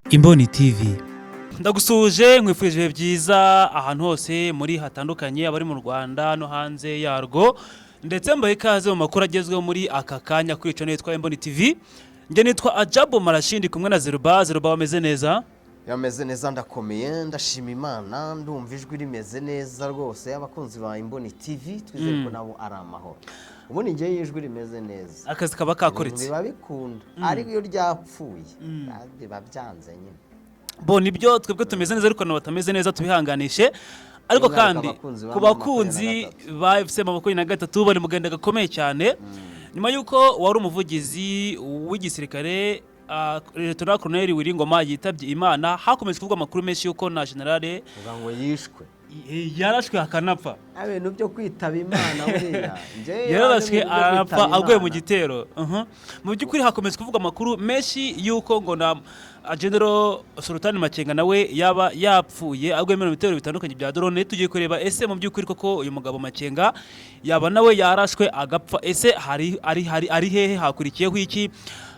Imboni TV. Ndagusuhuje, nkwifurije ibihe byiza ahantu hose muri hatandukanye, abari mu Rwanda no hanze yarwo, ndetse mbaye ikaze mu makuru agezweho muri aka kanya kuri channel yitwa Imboni TV. Njye nitwa Ajabu Marashindi, kumwe na Zeruba. Zeruba, wameze neza? Yameze neza, ndakomeye, ndashima Imana, ndumva ijwi rimeze neza rwose. Abakunzi ba Imboni TV, twizere ko nabo ari amahoro. Ubundi ngewe iyo ijwi rimeze neza, akazi kaba kakoretse, biba bikunda, ariko iyo ryapfuye biba byanze nyine. Bo nibyo, twebwe tumeze neza, ariko nabo batameze neza tubihanganishe. Ariko By'umwihariko kandi abakunzi ba ku bakunzi ba FC 23 bari mu gahinda gakomeye cyane, nyuma y'uko wari umuvugizi w'igisirikare, Lieutenant Colonel Willy Ngoma, yitabye Imana, hakomeje kuvugwa amakuru menshi y'uko na General uvuga ngo yishwe. Yarashwe akanapfa. Ibintu byo kwitaba Imana buriya njyewe Yararashwe ibintu byo arapfa kwitaba aguye mu Imana. gitero. Mu by'ukuri hakomeje kuvugwa amakuru menshi y'uko ngo na General Sultan Makenga nawe yaba yapfuye aguye mu bitero bitandukanye bya drone. Tugiye kureba ese mu by'ukuri koko uyu mugabo Makenga yaba nawe yarashwe agapfa? Ese hari ari hehe? Hakurikiyeho iki?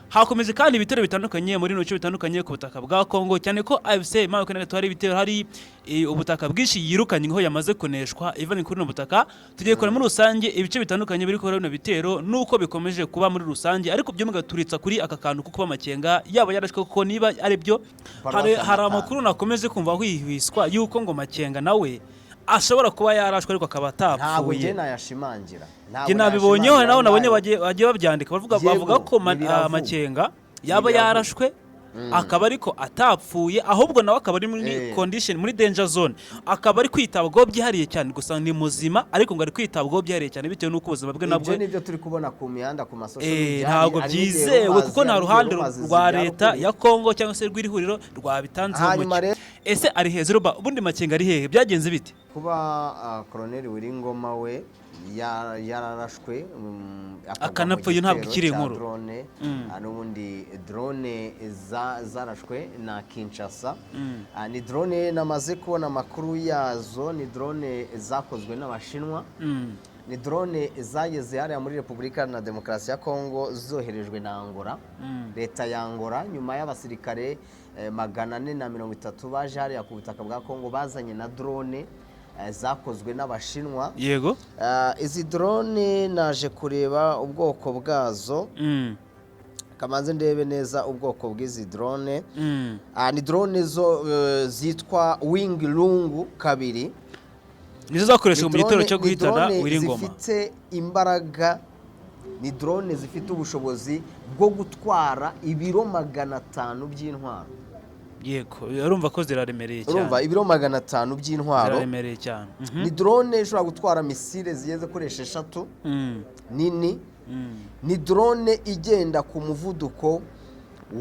Hakomeje kandi ibitero bitandukanye muri bino bice bitandukanye ku butaka bwa Congo, cyane ko AFC 23 hari ibitero, hari ubutaka bwinshi yirukanye, aho yamaze kuneshwa ivanye kuri buno butaka. Tugiye kureba muri rusange ibice bitandukanye biri kubera bino bitero nuko bikomeje kuba muri rusange, ariko byo mugaturitsa kuri aka kantu ko kuba Makenga yaba yarashwe koko, niba ari byo. Paruwasi Hari Amatanga. amakuru nakomeje kumva hwihwiswa yuko ngo Makenga nawe ashobora kuba yarashwe ariko akaba Ntabwo atapfuye. njye nayashimangira. Ntabwo Njye nabibonyeho, nayashimangira naho nabonye nayo. bagiye babyandika bavuga Yego, bavuga ko ntibiravugwa. Makenga yaba Ntibiravugwa. yarashwe akaba ariko atapfuye, ahubwo nawe akaba ari muri condition, muri danger zone, akaba ari kwitabwaho byihariye cyane. Gusa ni muzima, ariko ngo ari kwitabwaho byihariye cyane bitewe n'uko ubuzima bwe nabwo Ibyo nibyo turi kubona ku mihanda, ku ma social media. Ntabwo Hari n'igihe byizewe rumors, kuko nta hari n'igihe ruhande rumors rwa zibyara leta ukuri. ya Kongo cyangwa se rw'iri huriro rwabitanzeho Hanyuma umucyo. Ese ari hejuru ba ubundi Makenga ari hehe? Byagenze bite? Kuba Colonel Willy Ngoma we yararashwe, akagwa mu Akanapfa, iyo ntabwo gitero ikiri cya inkuru. drone. N'ubundi drone zarashwe na Kinshasa. Ni drone namaze kubona amakuru yazo, ni drone zakozwe n'Abashinwa. Ni drone zageze hariya muri Repubulika na Demokarasi ya Kongo zoherejwe na Angola, leta ya Angola, nyuma y'abasirikare 430 baje hariya ku butaka bwa Kongo bazanye na drone zakozwe n'Abashinwa. Izi drone naje kureba ubwoko bwazo. Kamanze ndebe neza ubwoko bw'izi drone. Ni drone zo zitwa Wing Loong 2. Nizo zakoreshejwe Ni mu gitero drone- cyo ni guhitana drone Willy Ngoma. zifite imbaraga, ni drone zifite ubushobozi bwo gutwara ibiro 500 by'intwaro. Yego, urumva ko ziraremereye Urumva, cyane. ibiro 500 by'intwaro. Ziraremereye cyane. Ni drone ishobora gutwara misile zigeze kuri 6 nini. Ni drone igenda ku muvuduko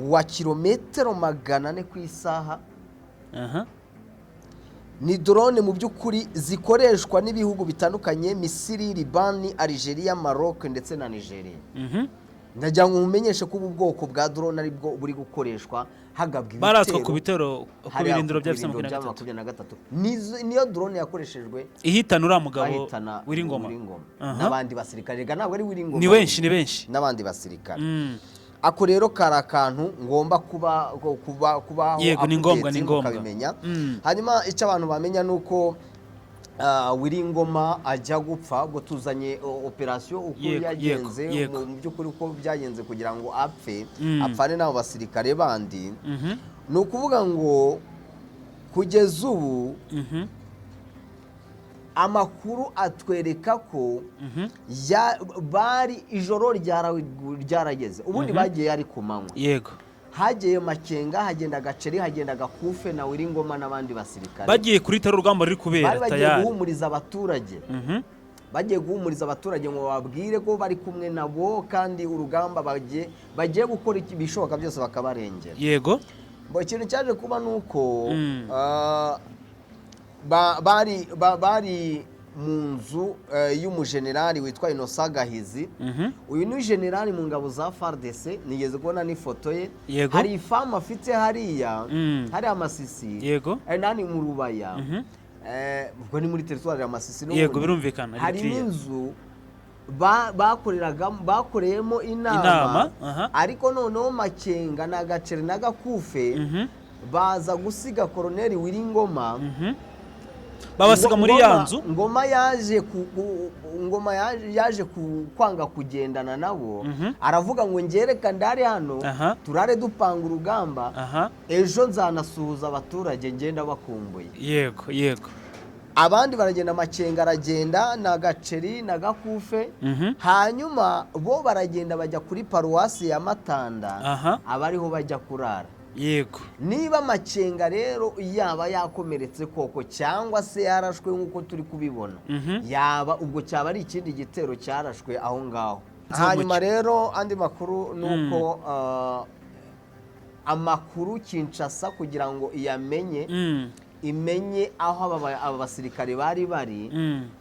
wa kilometero 400 ku isaha. Ni drone mu by'ukuri zikoreshwa n'ibihugu bitandukanye: Misiri, Libani, Algeria, Maroc ndetse na Nigeria. Ndagira ngo mumenyeshe ko ubu bwoko bwa drone ari bwo buri gukoreshwa hagabwa Baratswe ku ibitero bitero ku hariya birindiro ku bya FC birindiro bya 23. 23. Niyo drone yakoreshejwe ihitana uriya mugabo bahitana Willy Ngoma. Willy Ngoma n'abandi basirikare. Rega ntabwo ari Willy Ngoma Ni benshi, ni benshi. n'abandi basirikare. Ako rero kari akantu ngomba kuba kubaho Yego, ni ngombwa, ni update, ngombwa. mukabimenya. Hanyuma icyo abantu bamenya ni uko Willy Ngoma ajya gupfa, ubwo tuzanye operasiyo uko yagenze, mu by'ukuri uko byagenze kugira ngo apfe, apfane n'abo basirikare bandi. Ni ukuvuga ngo kugeza ubu amakuru atwereka ko bari ijoro ryarageze, ubundi bagiye ari ku manywa. Hagiye Makenga, hagenda Gaceri, hagenda Gakufe na Willy Ngoma n'abandi basirikare. Bagiye kuri taro urugamba ruri kubera. Bari bagiye Tayari. guhumuriza abaturage. Bagiye guhumuriza abaturage ngo bababwire ko bari kumwe nabo kandi urugamba bagiye gukora ibishoboka byose bakabarengera. Bo ikintu cyaje kuba ni uko bari mu nzu y'umujenerali witwa Innocent Gahizi. Uyu ni generali mu ngabo za FARDC, nigeze kubona n'ifoto ye. Hari ifamu afite hariya, hariya Masisi, nani mu Rubaya. Ubwo ni muri teritwari ya Masisi n'ubundi. Yego, birumvikana, Hari clear. n'inzu bakoreragamo, bakoreyemo inama, Inama, aha. ariko noneho Makenga na Gaceri na Gakufe. Baza gusiga Koroneri Wiringoma. Babasiga muri ya nzu. Ngoma yaje kwanga kugendana nabo, aravuga ngo ngereka ndare hano, turare dupanga urugamba, ejo nzanasuhuza abaturage ngenda bakumbuye. yego yego Abandi baragenda, Makenga aragenda na Gaceri na Gakufe. Hanyuma bo baragenda bajya kuri paruwasi ya Matanda, abariho bajya kurara. Niba Makenga rero yaba yakomeretse koko cyangwa se yarashwe nk'uko turi kubibona, yaba ubwo cyaba ari ikindi gitero cyarashwe aho ngaho. Hanyuma rero andi makuru ni uko amakuru Kinshasa kugira ngo iyamenye, imenye aho aba basirikare bari bari,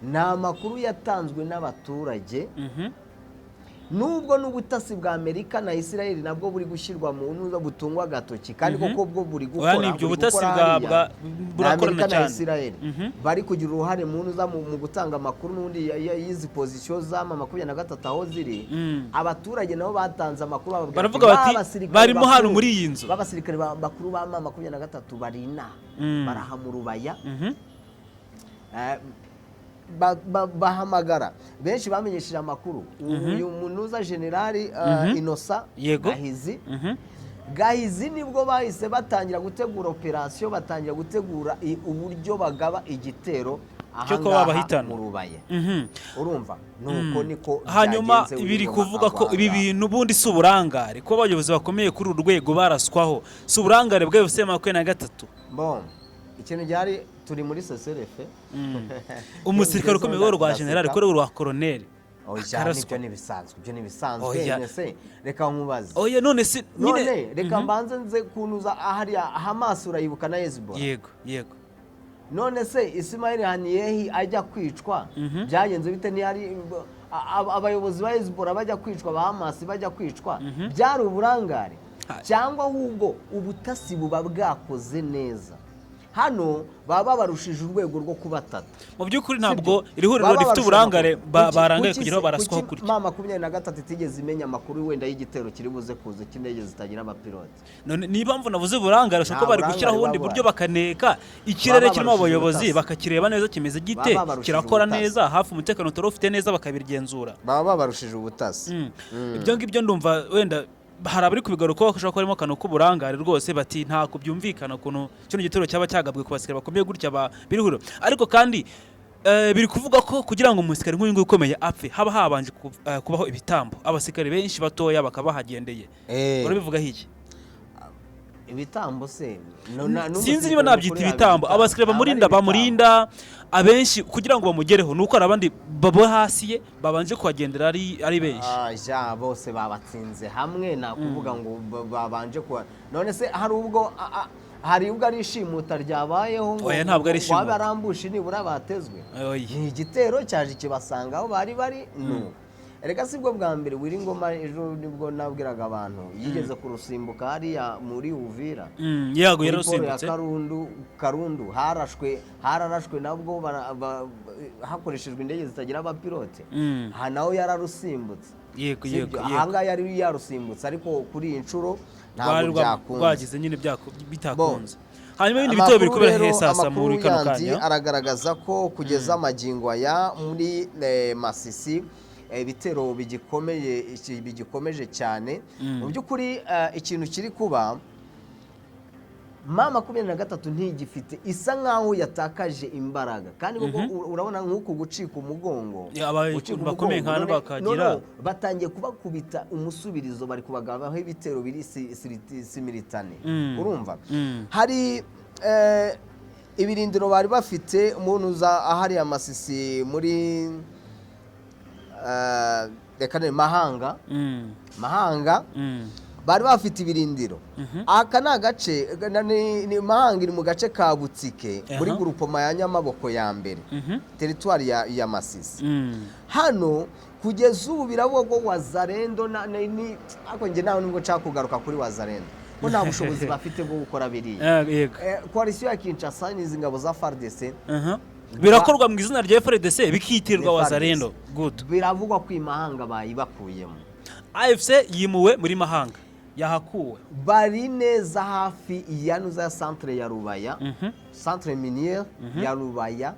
ni amakuru yatanzwe n'abaturage, nubwo n'ubutasi bwa Amerika na Israel nabwo buri gushyirwa mu ntuza, butungwa agatoki, kandi koko bwo buri Oya, gukora, ni ibyo buri ubutasi gukora hariya. Na burakorana Amerika na cyane. Israel bari kugira uruhare mu ntuza, mu gutanga amakuru n'ubundi y'izi position za M23 aho ziri. Abaturage nabo batanze amakuru, bababwira Baravuga ati, bati, "Ba basirikare barimo hano bakuru- muri iyi nzu." Ba basirikare bakuru ba M23 bari inaha, baraha mu Rubaya. Bahamagara benshi, bamenyesheje amakuru uyu munuza generali Innocent Gahizi. Gahizi nibwo bahise batangira gutegura operasiyo, batangira gutegura uburyo bagaba igitero Cyo kuba ahangaha babahitana. mu Rubaya. Urumva nuko niko Hanyuma byagenze, biri Willy kuvuga ko Ngoma ibi agwa ahangaha. bintu ubundi si uburangare, kuba abayobozi bakomeye kuri uru rwego baraswaho si uburangare bwa AFC 23? Bon, ikintu gihari, turi muri cessez-le-feu. Umusirikare ukomeye w'urwo rwa generali, kuri rwa koroneri, Oya, akaraswa. nibyo ntibisanzwe, ibyo ntibisanzwe. Oya. None reka nkubaze. Oya, none si None nyine. reka mbanze nze kunuza hariya Hamas, urayibuka, na Hezbollah. yego yego None se Ismail Haniyeh ajya kwicwa byagenze bite? Ntiyari abayobozi ba Hezbollah bajya kwicwa, ba Hamas bajya kwicwa, byari uburangare cyangwa ahubwo ubutasi buba bwakoze neza? Hano baba babarushije urwego rwo kubatata. Mu by'ukuri ntabwo iri huriro Baba rifite barusha uburangare amakuru. Barangaye kugira aho baraswaho Kuki gutya. M23 itigeze imenya amakuru wenda y'igitero kiri buze kuza cy'indege zitagira abapilote? None niba mpamvu navuze uburangare, ushobora Nta kuba bari gushyiraho burangare ubundi baba buryo bakaneka ikirere Baba kirimo barushije abayobozi, ubutasi. bakakireba neza kimeze gite, Baba barushije kirakora ubutasi. neza, hafi umutekano utari ufite neza, bakabigenzura. Baba babarushije ubutasi. Ibyo ngibyo ndumva wenda hari abari kubigarukaho bashobora kuba harimo akantu k'uburangare rwose, bati ntako byumvikana ukuntu kino gitero cyaba cyagabwe ku basirikare bakomeye gutya biri huriro. Ariko kandi biri kuvuga ko kugira ngo umusirikare nk'uyu nguyu ukomeye apfe, haba habanje kubaho ibitambo, abasirikare benshi batoya bakaba bahagendeye. Urabivugaho iki? Ibitambo se Sinzi niba n'umusirikare nabyita mukuru ibitambo. yabita Abasirikare ntabwo ari bamurinda, ibitambo. bamurinda abenshi kugira ngo bamugereho, nuko hari abandi baba hasi ye babanje kuhagendera ari benshi. Ah, ja bose babatsinze hamwe, nta kuvuga ngo babanje kuba. None se hari ubwo ari ishimuta ryabayeho ngo Oya, ntabwo ari ngo ishimuta. wabe arambushi nibura batezwe? Oya. Ni igitero cyaje kibasanga aho bari bari. Nuko erega si bwo bwa mbere Willy Ngoma, ejo nibwo nabwiraga abantu, yigeze kurusimbuka hariya muri Uvira, Yego, muri poro ya yararusimbutse. Karundu hararashwe nabwo hakoreshejwe indege zitagira abapilote. Aha naho yararusimbutse. Sibyo? Ahangaha yari yarusimbutse, ariko kuri iyi nshuro ntabwo Rwari byakunze. rwagize nyine bitakunze. Hanyuma ibindi bitero biri Amakuru kubera rero, he sasa amakuru muri kano yandi kanya? aragaragaza ko kugeza amagingo aya muri Masisi ibitero bigikomeye, bigikomeje cyane. Mu by'ukuri ikintu kiri kuba, M23 ntigifite, isa nkaho yatakaje imbaraga, kandi koko urabona nk'uku gucika umugongo, Ya, gucika bakomeye umugongo, nka hano bakagira- noneho batangiye kubakubita umusubirizo, bari kubagabaho ibitero biri simultané. Urumva hari ibirindiro bari bafite umuntu uza ahariya Masisi muri reka ne Mahanga. Mahanga bari bafite ibirindiro. Aka ni agace ni Mahanga, iri mu gace ka Butsike muri groupement ya Nyamaboko ya mbere, teritwari ya Masisi. Hano kugeza ubu biravugwa ko Wazalendo ariko njye nawe nubwo nshaka kugaruka kuri Wazalendo ko nta bushobozi bafite bwo gukora biriya. Coalition ya Kinshasa n'izi ngabo za FARDC. Birakorwa mu izina rya FARDC, bikitirirwa Ni Wazalendo. FARDC. Good. Biravugwa ko imahanga bayibakuyemo. AFC yimuwe muri Mahanga. Yahakuwe. Bari neza hafi ya nuza ya centre ya Rubaya, centre minière ya Rubaya.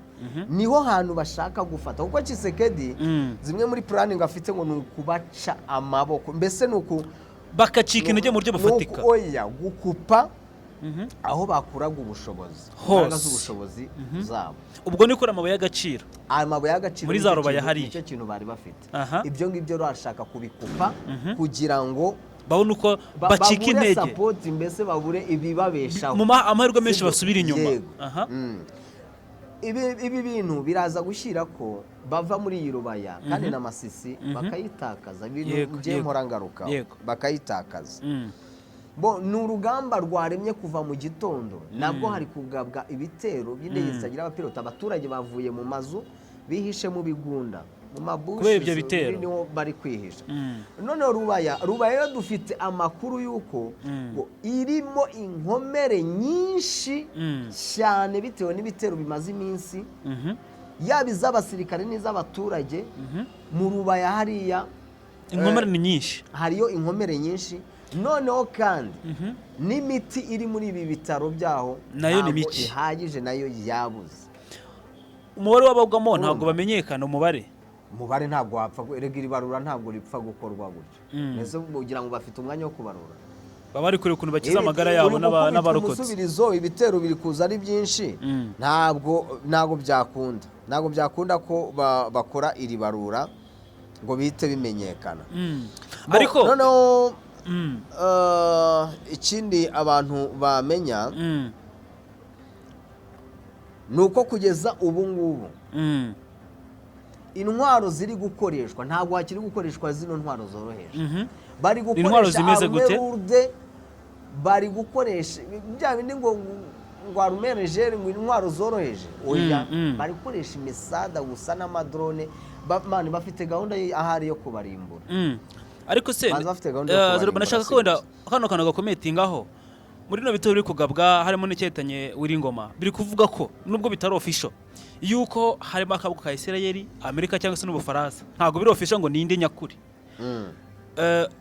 Niho hantu bashaka gufata, kuko Tshisekedi zimwe muri planning afite ngo ni ukubaca amaboko, mbese ni uku Bakacika intege mu buryo ni bufatika. Oya, gukupa aho bakuraga ubushobozi, Hose. imbaraga z'ubushobozi zabo. Ubwo ni kuri amabuye y'agaciro. Amabuye y'agaciro. Muri za Nicyo Rubaya hariya. Nicyo kintu bari bafite. Ibyo ngibyo bashaka kubikupa kugira ngo babone uko bacika babure intege. Support, mbese babure ibibabeshaho. Mu amahirwe menshi Sibyo? basubira inyuma. Yego. Ibi bintu biraza gushyira ko bava muri iyi Rubaya kandi na Masisi bakayitakaza, ibintu ngiye mpora ngarukaho, bakayitakaza. Bo ni urugamba rwaremye kuva mu gitondo, nabwo hari kugabwa ibitero by'indege zitagira abapilote. Abaturage bavuye mu mazu, bihishe mu bigunda, mu mabushi. Kubera ibyo bitero. Niho bari kwihisha. Noneho Rubaya yo dufite amakuru y'uko ngo irimo inkomere nyinshi cyane bitewe n'ibitero bimaze iminsi, yaba iz'abasirikare n'iz'abaturage mu Rubaya hariya. Inkomere ni nyinshi. Hariyo inkomere nyinshi. Noneho kandi n'imiti iri muri ibi bitaro byaho Nayo ni ntabwo mike. ihagije, nayo yabuze. Umubare w'abagwamo ntabwo Urumva? bamenyekana umubare. Umubare ntabwo wapfa erega iri barura ntabwo ripfa gukorwa gutyo. Mbese kugira ngo bafite umwanya wo kubarura? Baba bari kureba ukuntu bakiza amagara yabo Uri gukubitwa n'abarokotse. umusubirizo, ibitero biri kuza ari byinshi. Ntabwo byakunda ko bakora iri barura ngo bihite bimenyekana. Ariko Noneho ikindi abantu bamenya ni uko kugeza ubu ngubu intwaro ziri gukoreshwa, ntabwo hakiri gukoreshwa zino ntwaro zoroheje. Bari Intwaro gukoresha zimeze gute? Arme lourde, bari gukoresha bya bindi ngo arme légère, ngo intwaro zoroheje. Oya, bari gukoresha imisada gusa n'amadrone. Man, bafite gahunda ahari yo kubarimbura. Ariko se Baza bafite gahunda yo Zeruba, kubarimbura, nashaka si ko wenda gusa. kano kantu gakometingaho muri bino bitero biri kugabwa, harimo n'icyahitanye W'iringoma, biri kuvuga ko nubwo bitari official yuko harimo akaboko ka Israel, Amerika cyangwa se n'Ubufaransa. Ntabwo biri official ngo ninde nyakuri.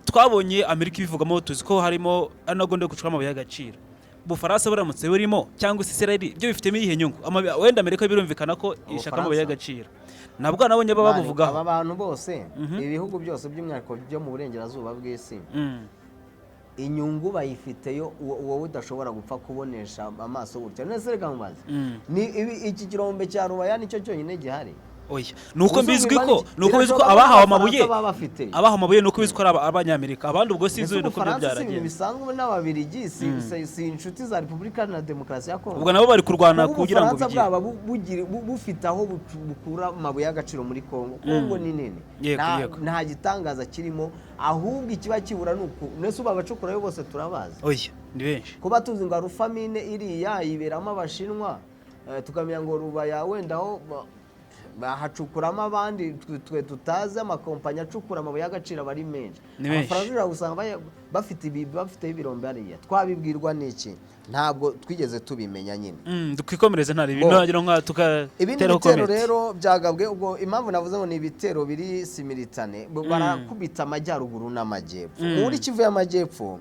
Twabonye Amerika ibivugamo, tuzi ko harimo ari na gahunda yo gucukura amabuye y'agaciro. Ubufaransa buramutse burimo cyangwa se Israel, byo bifitemo iyihe nyungu? Wenda Amerika birumvikana ko ishaka amabuye Ubufaransa? y'agaciro, nabwo nabonye baba Mani, babuvugaho. Aba bantu bose, ibihugu byose by'umwihariko byo mu burengerazuba bw'isi, inyungu bayifiteyo wowe udashobora gupfa kubonesha amaso gutya. None se reka nkubaze, ni iki kirombe cya Rubaya nicyo cyonyine gihari? Oya, nuko Uzi bizwi ubibona ko iki? nuko bizwi ko Birashoboka ko abahawe n'Abafaransa amabuye baba bafite. Abahawe amabuye nuko bizwi ko ari Abanyamerika, abandi ubwo sinzi Ese wenda uko byo Ubufaransa si ibintu byaragenze. bisanzwe n'Ababirigi si inshuti za Repubulika na Demokarasi ya Kongo? Ubwo nabo bari kurwana Kuba kugira ngo Ubufaransa bigire bwaba bufite aho bukura amabuye y'agaciro muri Kongo. Kongo ni nini. Nta gitangaza kirimo, ahubwo ikiba kibura ni uku nese ubu abacukurayo bose turabazi? Oya, ni benshi. Kuba tuzi ngo Arufamine iriya yiberamo Abashinwa, tukamenya ngo Rubaya wenda aho bahacukuramo abandi twe tutazi, amakompanyi acukura amabuye y'agaciro aba ari menshi. Ni benshi. Abafaransa ushobora gusanga bafite bafiteho ibirombe hariya. Twabibwirwa n'iki? Ntabwo twigeze tubimenya nyine. Twikomereze, nta ibintu Bo. nagira nka Ibindi tugateraho bitero comment. rero byagabwe, ubwo impamvu navuze ngo ni ibitero biri simultané, barakubita amajyaruguru n'amajyepfo. Muri Kivu y'Amajyepfo,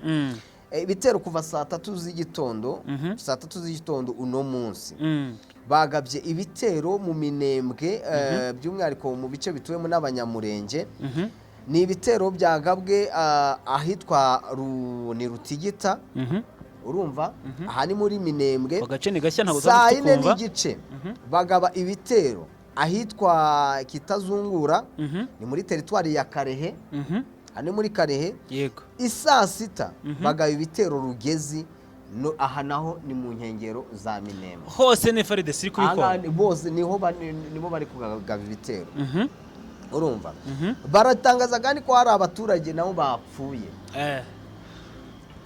ibitero kuva saa tatu z'igitondo, saa tatu z'igitondo uno munsi, bagabye ibitero mu Minembwe, by'umwihariko mu bice bituwemo n'Abanyamurenge. Ni ibitero byagabwe ahitwa ni Rutigita. Urumva, aha ni muri Minembwe. Ako gace ni gashya, ntabwo Saa tuzi yine tukumva. n'igice bagaba ibitero ahitwa Kitazungura, ni muri teritwari ya Karehe. Aha ni muri Karehe. Isaa sita bagaba ibitero Rugezi, no, aha naho ni mu nkengero za Minembwe. Hose ni FARDC iri Aha kubikora. ngaha bose niho nibo bari kugaba ibitero. Urumva, baratangaza kandi ko hari abaturage nabo bapfuye,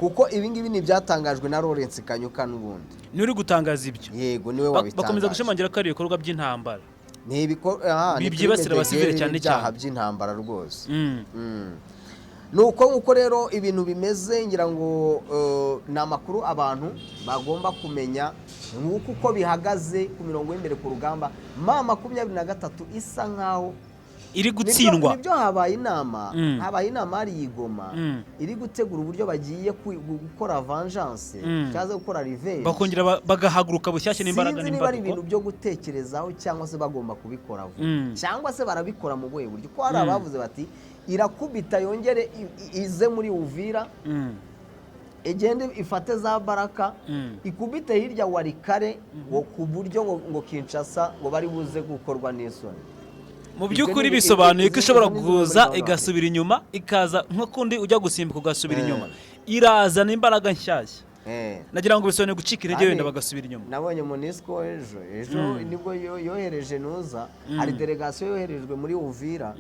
kuko ibi ngibi ni ibyatangajwe na Lawrence Kanyuka n'ubundi. Ni uri gutangaza ibyo? Yego, niwe Bakomeza wabitangaje. gushimangira ko ari ibikorwa by'intambara. Ni aha, ni Byibasira crime de abasivile guerre cyane n'ibyaha cyane. by'intambara rwose. Ni uko nguko rero ibintu bimeze. Ngira ngo ni amakuru abantu bagomba kumenya, nguko uko bihagaze ku mirongo y'imbere ku rugamba. M23 isa nkaho Iri gutsindwa. Nibyo, habaye inama, habaye inama hari i Goma iri gutegura uburyo bagiye gukora vengeance cyangwa se gukora revenge. Bakongera bagahaguruka bushyashya n'imbaraga Sinzi niba ari n'imbaduko. ibintu byo gutekerezaho cyangwa se bagomba kubikora vuba cyangwa se barabikora mu buhe buryo, ko hari abavuze bati irakubita yongere ize muri Uvira, igende ifate za Baraka, ikubite hirya Walikale, ngo ku buryo ngo Kinshasa ngo bari buze gukorwa n'isoni. Mu Ibyo by'ukuri bisobanuye ko ishobora izo ni zimwe muri kuza gahunda. igasubira inyuma, ikaza nko kundi ujya gusimbuka ugasubira inyuma, irazana imbaraga nshyashya. Nagira ngo bisobanuye gucika intege, Kandi wenda bagasubira inyuma. Nabonye MONUSCO ejo nibwo yohereje nuza, hari delegasiyo yoherejwe muri Uvira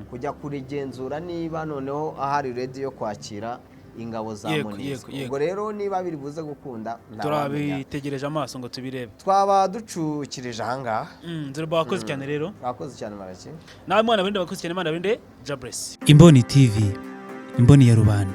kujya kurigenzura niba noneho ahari ready yo kwakira ingabo za MONUSCO. Yego. Ubwo rero niba biri buze gukunda, ntawamenya. Turabitegereje amaso ngo tubirebe. Twaba ducukirije ahangaha. Nzira, bakoze cyane rero. Mwakoze cyane, Maraki. Nawe mwana binde, bakoze cyane, Imana binde. Jabresi. Imboni TV, imboni ya rubanda.